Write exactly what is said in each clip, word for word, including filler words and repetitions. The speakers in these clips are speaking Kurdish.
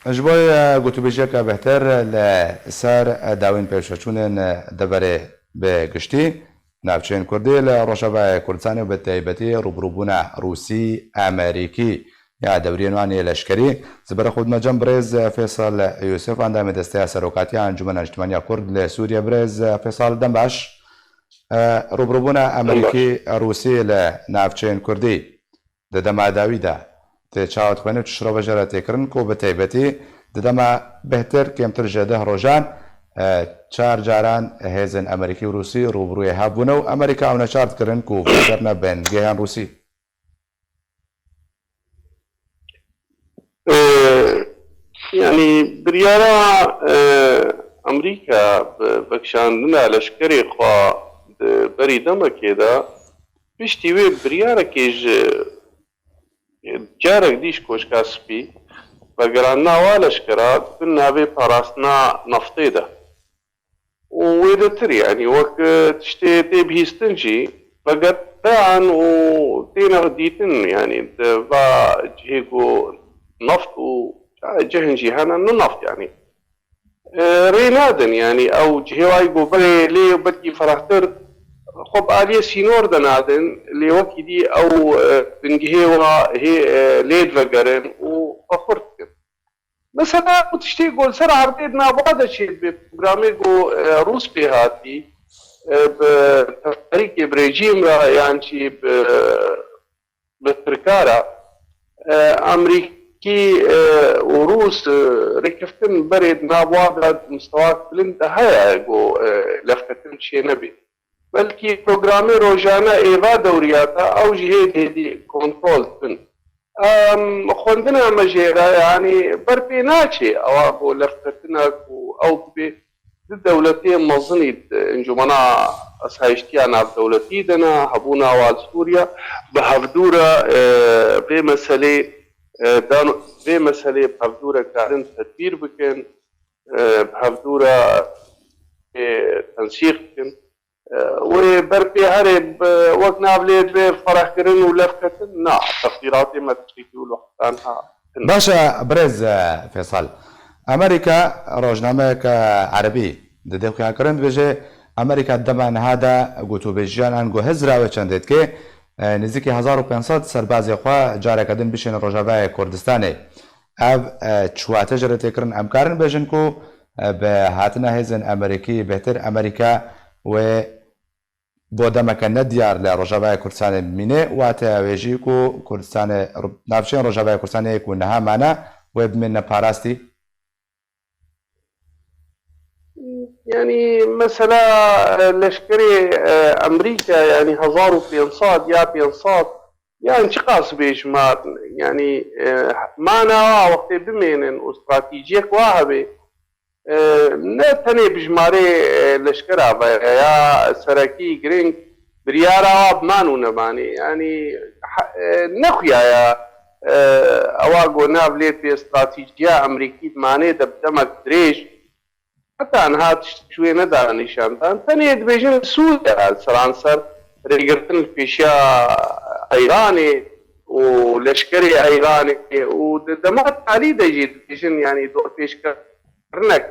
Ji bo, e, gotûbêjiyeke bêhtir li ser, e, dawîn pêşveçûnên, e, deverê bi giştî, navçeyên Kurdî li Rojavayê Kurdistanê û bi taybetî rûbirûbûna Rûsî, Amerîkî ya dewriyên wan yê leşkerî, zibera xwe dime cem birêz Fêsal Yûsif, endamê Desteya Serokatiya Encûmena Niştimaniya Kurd li Sûriye. Birêz Fêsal, dem baş. E, rûbirûbûna Amerîkî, Rûsî li navçeyên Kurdî di dema dawî de tê çawa dixwîne û çi şirove jê re tê kirin ku bi taybetî di dema bêhtir kêmtir ji deh rojan, e, çar caran hêzên Amerîkî û Rûsî rûbirûyê hev bûne û Amerîka ew neçar dikirin ku vegerine bingehên Rûsî. E, yanî biryara, e, Amerîka bi vekişandina leşkerê xwe di berî demekê de piştî wê biryarekê ji carek dî ji Koşka Spî vegerandina wa leşkera bin navê parastina naftê de. Û wêdetir, yanî wek, e, tiştê tê bihîstin jî, vegeran û têne dîtin, yanî di va cihê ku naft û cihên jî hene, ne naft, yanî, e, rê nadin, yanî ew cihê wayî ku berê lê belkî ferahtir xwe bi aliyê sînor de nadin, lê wekî dî ew, e, bingehê wa hê, e, lê divegerin û xwe xurt dikin. Mesela, ew tiştê ku li ser erdê di nava de çêdibe, programê ku, e, Rûs pê hatî, e, bi teferîkê bi rejîm re yan jî bi, bi Tirka re, e, Amerîkî, e, û Rûs, e, rêkeftin berê di nava de di mistewak bilind de heye ku, e, levketin çênebê. Belkî programê rojane ê va dewriyata ew jî hêdî hêdî kontrol dibin. Em, xwendina me jê re, yanî ber pê naçe ewa ku levketina ku ew bibe di dewletê mezinî di Encûmena Asayiştiya Navdewletî de ne, hebûna wa li Sûriye bi hevdû re, e, vê meselê, e, dan, vê meselê bi hevdû re karin tedbîr bikin, e, bi hevdû re, e, tensîq bikin. Wê ber pê herê bi, wek nav lê divê ferehkirin û levketin? Na, teqdîratê me tiştekî wilo heta niha tune. Baş e, birêz, e, Fêsal. Amerîka rojnameyeke erebî dide xuyakirin, dibêje, Amerîka dema niha de gotûbêjiyan an ku hizra wê çendê dike, e, nêzîkî hezar û pênc sed serbazê xwe careke din bişêne Rojavayê Kurdistanê. Ev, e, çi wate jê re tê kirin? Em karin bêjin ku, e, bi hatina hêzên Amerîkî bêhtir Amerîka wê bo demeke nediyar li Rojavayê Kurdistanê bimîne, wateya wê jî ku Kurdistanê, navçeyên Rojavayê Kurdistanê yê ku niha mane, wê bimîne parastî? Yanî mesela, e, leşkerê, e, Amerîka, yanî hezar û pênc sed ya pênc sed, yan çiqas bê jimar, yanî, e, mana wa wextê bimênin û stratejiyek wa hebe, e, ne tenê bi jimarê, e, leşkera ve ya serekî giring, biryara wa bi man û nemanê. Yanî, ha, e, ne xuya ya, e, ewa ku nav lê pê stratejiya Amerîkî di manê de bi demek dirêj, heta niha tişt ji wê nedane nîşandan. Tenê dibêjin Sûriye seranser rêgirtin li pêşiya Eyranê û leşkerê Eyranê û di dema talî de jî dibêjin, yanî dorpêçkirinek,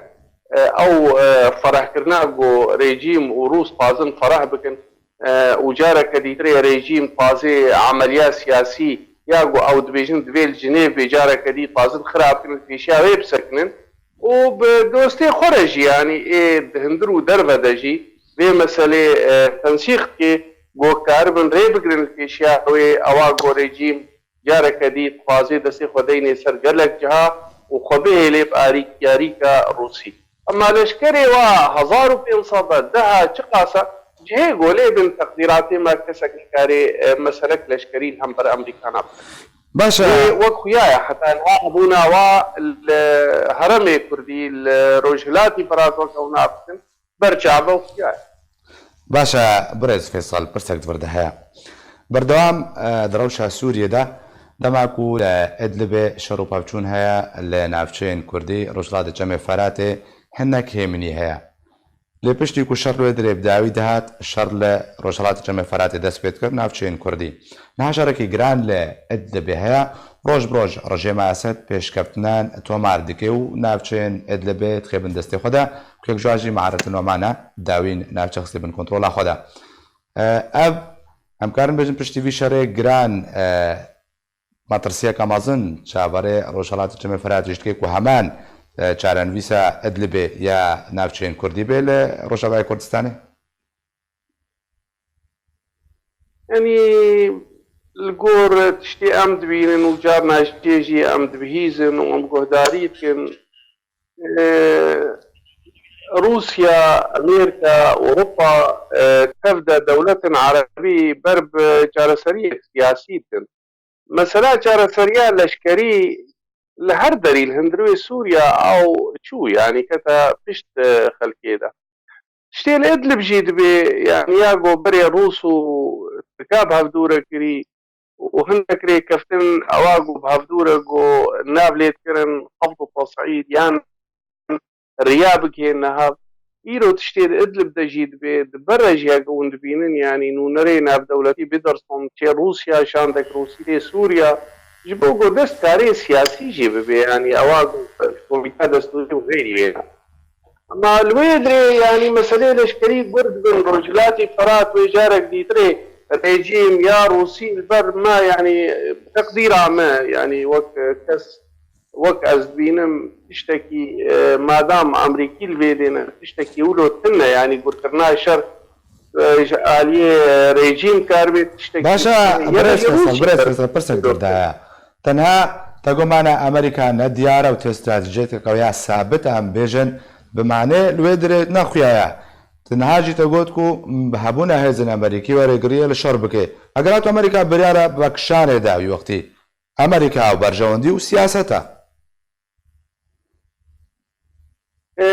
e, ew, e, ferehkirina ku rejîm û Rûs dixwazin fereh bikin, e, û careke dîtirê rejîm dixwazê emeliya siyasî ya ku ew dibêjin divê li Cinêvê careke dî dixwazin xirab bikin, li pêşiya wê bisekinin û bi dostê xwe re jî, yanî ê di hundir û derve de jî vê meselê, e, tensîq dike, ku karibin rê bigrin li pêşiya wê, ewa ku rejîm careke dî dixwazê destê xwe deynê ser gelek ciha û xwe bihêlê bi arîk-, yarîka Rûsî. Ema leşkerê wa hezar û pênc sed e, deha çiqas e, cihê golê bin teqdîratê me kesek nikarê, e, meselek leşkerî li hember Amerîkana bike. Baş e. Lê wek xuya ye, heta niha hebûna wa li herêmê Kurdî, li Rojhilatî Berat wek ew nabitin, ber çav e û xuya ye. Baş e, birêz Fêsal, pirsek di vir de heye. Berdewam, e, di rewşa Sûriyê de, dema ku li Idlibê şer û pevçûn heye, li navçeyên Kurdî, Rojhilatê Çemê Feratê hinek hêminî heye. Lê piştî ku şer li wê dirê bi dawî dihat, şer li Rojhilatê Çemê Feratê dest pê dikir, navçeyên Kurdî. Niha şerekî giran li Idlibê heye Roj bi roj rejêma Esed pêşkeftinan tomar dike û navçeyên Idlibê dixê bin destê xwe de, ku yek ji wan jî Me'aret Nomane dawîn navçe xistê bin kontrola xwe de. E, ev, em karin bêjin piştî vî şerê giran, e, metirsiyeke mezin çaverê Rojhelata Çemê Firatê jî dike ku heman, e, çarenivîsa Idlibê ya navçeyên Kurdî bê li Rojavayê Kurdistanê? Yanî li gor tiştê em dibînin û carna jê jî em dibihîzin û em guhdarî dikin, e, Rûsya, Amerîka, Ewropa, e, tev de dewletên erebî ber bi çareseriyek siyasî dikin. Mesela çareseriya leşkerî li her derî li hundirê Sûriya ew çû, yanî kete pişt, e, xelkê de. Tiştê li Idlib jî dibê, yanî ya ku berê Rûs û Tirka bi hevdû re kirî û hinek rêkeftin ewa ku bi hevdû re ku nav lê dikirin heft û tesîd yan riya bigihêne hev. Îro tiştê di Idlib de jî dibê, di ber re jî heke hûn dibînin, yanî nûnerê navdewletî Biderson çê Rûsya, şandek Rûsî tê Sûriya, ji bo ku destkarê siyasî jî bibe, yanî ewa ku komîta destûrî û xeyrî wê. Ama li wê dirê, yanî meselê leşkerî gur dibin, Rojhilatî Firat wê carek dîtirê rejîm ya Rûsî li ber me, yanî teqdîra me, yanî wek kes wek ez dibînim, tiştekî, e, madam Amerîkî li vê dêne, tiştekî wilo tune, yanî gurkirina şer, e, ji aliyê rejîm karibê tiştekî Baş e, tune. Yene birêz jî Feysel, Rûsya birêz Feysel, pirsek wilo tune. Girdaye. Tenha te got mana Amerîka ne diyar e û tê stratejiyeke ya sabit e, em bêjin, bi manê li wê dirê nexuyaye. Tenha jî te got ku, m, hebûna hêzên Amerîkî were giriye li şer bike. Eger hatu Amerîka biryara vekişanê da wî wextî, Amerîka û berjewendî û siyaseta. E,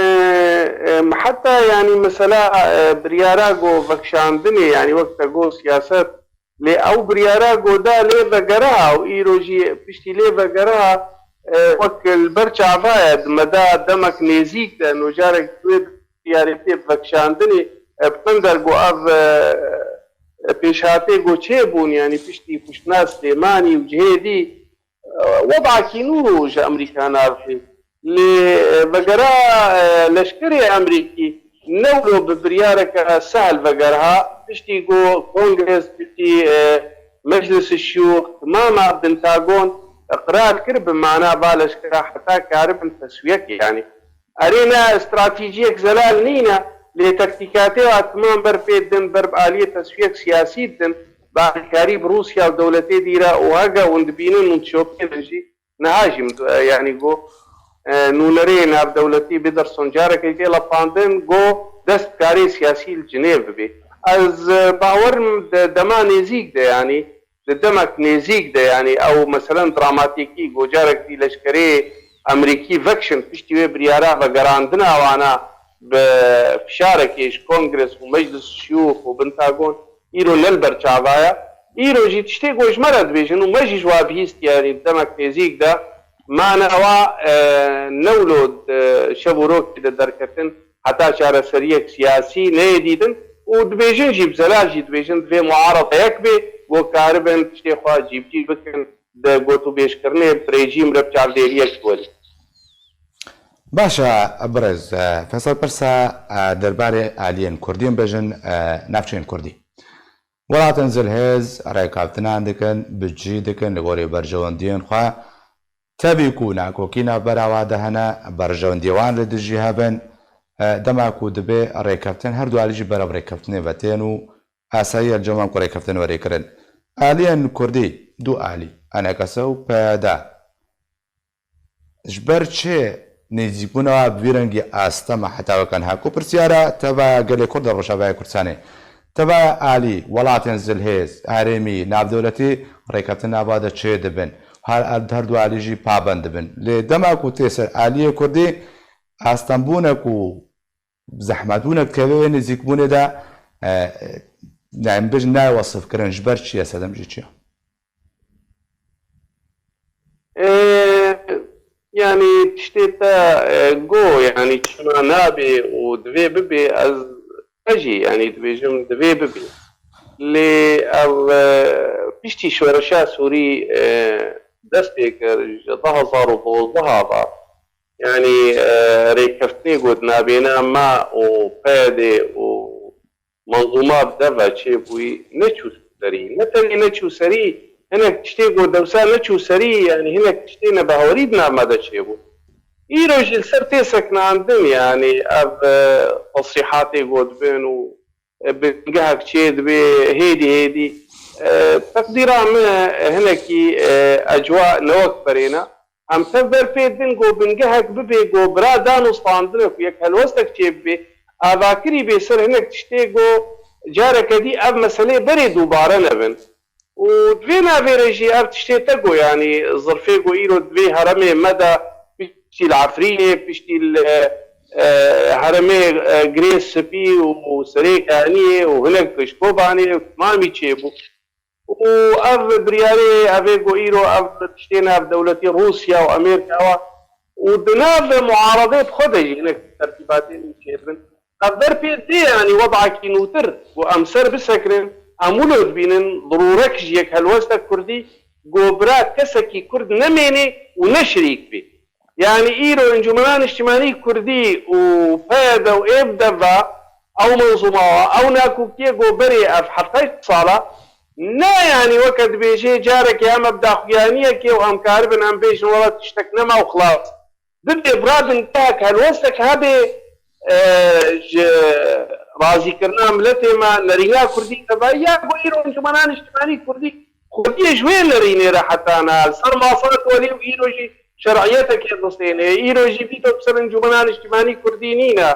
e, heta, yanî, mesela, e, biryara ku vekişandinê, yanî, wek te got siyaset, lê ew biryara ku da lê vegera û îro jî piştî lê vegera, e, wek li ber çava ye, di me da demek nêzîk de, no carek wê biryarê tê vekişandinê, e, bi qender ku ev, e, pêşhatê ku çêbûn, yanî, piştî kuştina Silêmanî û cihê dî, Wedakî nû ji Amerîka navê. Lê vegera, e, leşkerê Amerîkî ne wilo bi biryareke sehil vegeriha, piştî ku Kongres, piştî, e, Meclis Şiyûx, timama Pentagon qral kir bi mana va leşkera heta karibin teswiyekê, yanî. Erê ne stratejiyek zelal nîne, lê tektîkatê wa timam ber pê didin, ber bi aliyê teswiyek siyasî didin, bi alîkarî bi Rûsya û dewletê dî re û hege hûn dibînin hûn dişopînin jî, niha jî min, e, yanî got, e, nûnerê navdewletî Biderson careke tê lepandin, got destkarê siyasî li Cinêv bibê. Ez, e, bawer im di dema nêzîk de, yanî, di demek nêzîk de, yanî ew meselen dramatîkî, ku carek dî leşkerê Amerîkî vekişin piştî wê biryara vegerandina wana bi fişarekê ji Kongres û Meclis Şiyûx û Pentagon îro ne li ber çava ye. Îro jî tiştê ku ji me re dibêjin û me jî ji wa bihîstiye, yanî di demek nêzîk de mane wa, e, ne wilo di şev û rokê de derketin, heta çareseriyek siyasî neyê dîtin û dibêjin jî, bi zelal jî dibêjin, divê muarede yek bê, ku karibin tiştê xwe cîbicî bikin, di gotûbêjkirinê bi rejîm re bi çavdêriyek werî. Baş e, birêz, e, Fesel pirsa, e, derbarê aliyên Kurdî em bêjin, e, navçeyên Kurdî. Welatên zilhêz rêkeftinan dikin, bi cî dikin li gorî berjewendiyên xwe. Tevî ku nakokî navbera wa de hene, berjewendiyê wan li dijî hebin, e, dema ku dibe rêkeftin, her du alî jî berev rêkeftinê ve tên û asayî ye li cem wan ku rêkeftin werê kirin. Aliyên Kurdî, du alî, ENKS û PYD, ji ber çi nêzîkbûna wa bi vî rengî asta me heta weke niha? Ku pirsiyara teva gelê Kurd li Rojavayê Kurdistanê, teva alî, welatên zilhêz, herêmî, navdewletî rêkeftina va de çê dibin. Her, her du alî jî pabend dibin. Lê dema ku tê ser aliyê Kurdî, astembûnek û zehmetbûnek dikeve wê nêzîkbûnê de, e, e, yani, em bêjin nayê wesifkirin, ji ber çi ye, sedem jî çi ye? E, yanî tiştê te, e, go, yanî çima nabe û divê bibe, ez, ez jî, yanî dibêjim divê bibe. Lê ev, e, piştî şoreşa Sûrî, e, dest pê kir ji du hezar û dozdeh ve. Yanî, e, rêkeftinê ku di nabêna me û PYDê û menzûma bi dev ve çêbûyî neçû serî. Ne tenê neçû serî, hinek tiştê ku dewsa neçû serî, yanî hinek tiştê nebawerî di nav me de çêbû. Îro jî li ser tê sekinandin, yanî ev, e, tesrîhatê ku dibin û, e, bingehek çê dibe hêdî hêdî. E, teqdîra min, e, hinekî, e, ecwa ne wek berê ne. Em tev ber pê din ku bingehek bibe ku bira danûstandinek û yek helwestek çê bibe, avakirî bê ser hinek tiştê ku careke dî ev meselê berê dubare nebin. Û di vê navê re jî ev tiştê te got, yanî zirfê ku îro di vê heremê me de piştî li Efrînê, piştî li, e, heremê, e, Girê Spî û Serê Kaniyê û hinek ji Kobanê û timamî çêbû. Û ev biryarê, ev ê ku îro ev tiştê navdewletî Rûsya û Amerîka wa û di nav muaredê bi xwe de jî hinek tertîbatên wî çêdibin. Ev ber pê dê, yanî wedakî nûtir ku em ser bisekinin, em wilo dibînin, dirûrek ji yek helwestek kurdî ku bira kesekî kurd nemênê û ne şirîk bê. Yanî îro Encûmena Niştimanî Kurdî û PYD û ê bi dev ve ew menzûma wa, ew nakokiyê ku berê ev heft heşt sala, ne, yanî weke dibêjê carekê em ev daxuyaniyekê û em karibin em bêjin wela tiştek nema û xilas. Dibê bira bingehek helwestek hebe, e, ji razîkirina miletê me, nerîna kurdî hebe, ya ku îro Encûmena Niştimanî Kurdî xwediyê ji wê nerînê re heta niha li ser masa diwelî û îro jî şer'iyetekê distêne. Îro jî vîto bi ser Encûmena Niştimanî Kurdî nîne.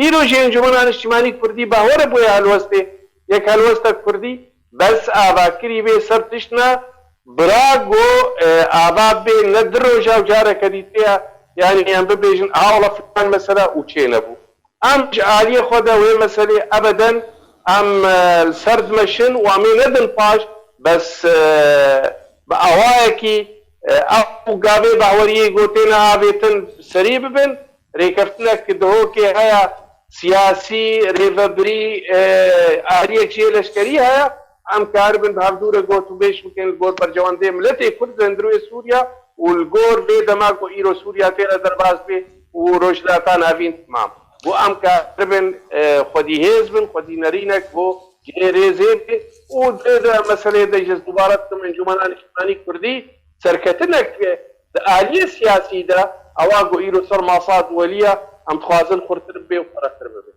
Îro jî Encûmena Niştimanî Kurdî behwere bûye helwestê, yek helwestek kurdî, bes avakirî bê ser tişt ne, bira ku, e, ava bê ne du roja û careke dî tê ye, yanî em bibêjin, ha wela filan mesele û çê nebû. Em ji aliyê xwe de wê meselê ebeden em, e, li ser dimeşin û em ê nedin paş, bes, e, bi awayekî, e, ew gavê bahweriyê ku têne avêtin serî bibin, rêkeftinek ki Dihokê heye, siyasî, rêvebirî, e, aliyek jê leşkerî heye, em karibin bi hevdû re gotûbêj bikin li gor berjewendê miletê Kurd li hundirê Sûriya û li gor vê dema ku îro Sûriya tê re derbas bê û Rojhilata Navîn timam. Ku em karibin, e, xwedî hêz bin, xwedî nerînek bo cihê rêzê bê û di vê de meseleyê de jî ez dubare dikim Encûmena Niştimanî Kurdî serketinek di aliyê siyasî de ewa ku îro ser masa duwelî ye, em dixwazin xurtir bibe û ferehtir bibe.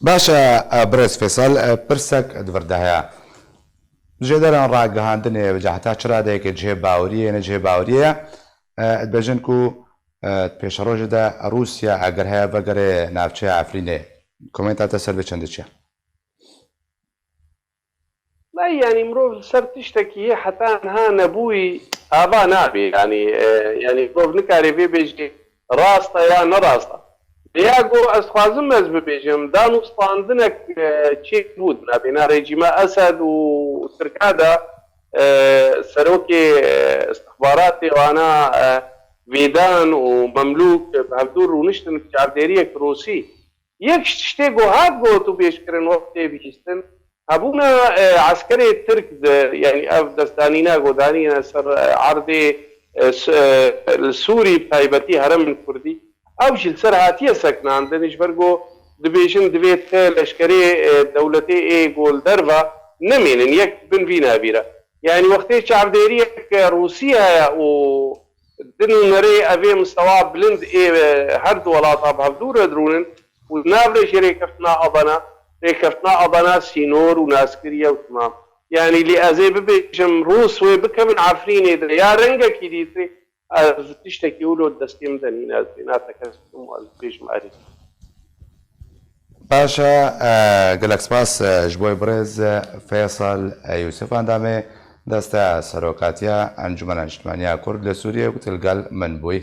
Baş e, e, birêz Fêsal, e, pirsek di vir de heye. Jêderên ragihandinê, heta çi radeyeke cihê baweriyê, ne cihê baweriyê ye, e, dibêjin ku, e, di pêşerojê de Rûsya eger heye vegere navçeya Efrînê. Komenta te ser vê çendê çi ye? Lay, yanî mirov li ser tiştekî yê heta niha nebûyî ava nabe. Yanî, e, yanî mirov nikare vê bêjê rast e ya ne rast e. Lê ya ku ez dixwazim ez bibêjim, danûstandinek, e, çêbû di navbêna rejîma Esed û Tirka de, e, serokê, e, istixbaratê wana, e, Vêdan û Memlûk bi hevdû rûniştin çavdêriyek Rûsî. Yek ji tiştê ku hat got û bêjkirin wek tê bihîstin, hebûna, e, eskerê Tirk di, yanî ev destdanîna ku danîne ser, e, erdê, e, s-, e, li Sûrî bi taybetî heremên Kurdî, ew jî li ser hatiye sekinandin, ji ber ku dibêjin divê ti leşkerê, e, dewletê ê ku li derve nemênin, yek bin vî navî re. Yanî wextê çavdêriyek Rûsî heye û di nûnerê ev ê mistewa bilind ê her du welata bi hevdû re dirûnin û di nav re jî rêkeftina Adana, rêkeftina Adana sînor û naskirî ye û timam. Yanî lê ez ê bibêjim Rûs wê bikevin Efrînê de ya rengekî dîtê, ez tiştekî wilo di destê min de nîne, ez bêna te kes bikim û ez bibêjim erê. Baş e, e, gelek spas, e, ji bo birêz, e, Feysal, e, Yûsif endamê desteya serokatiya Encûmena Niştimaniya Kurd li Sûriyê ku tu li gel min bûyî.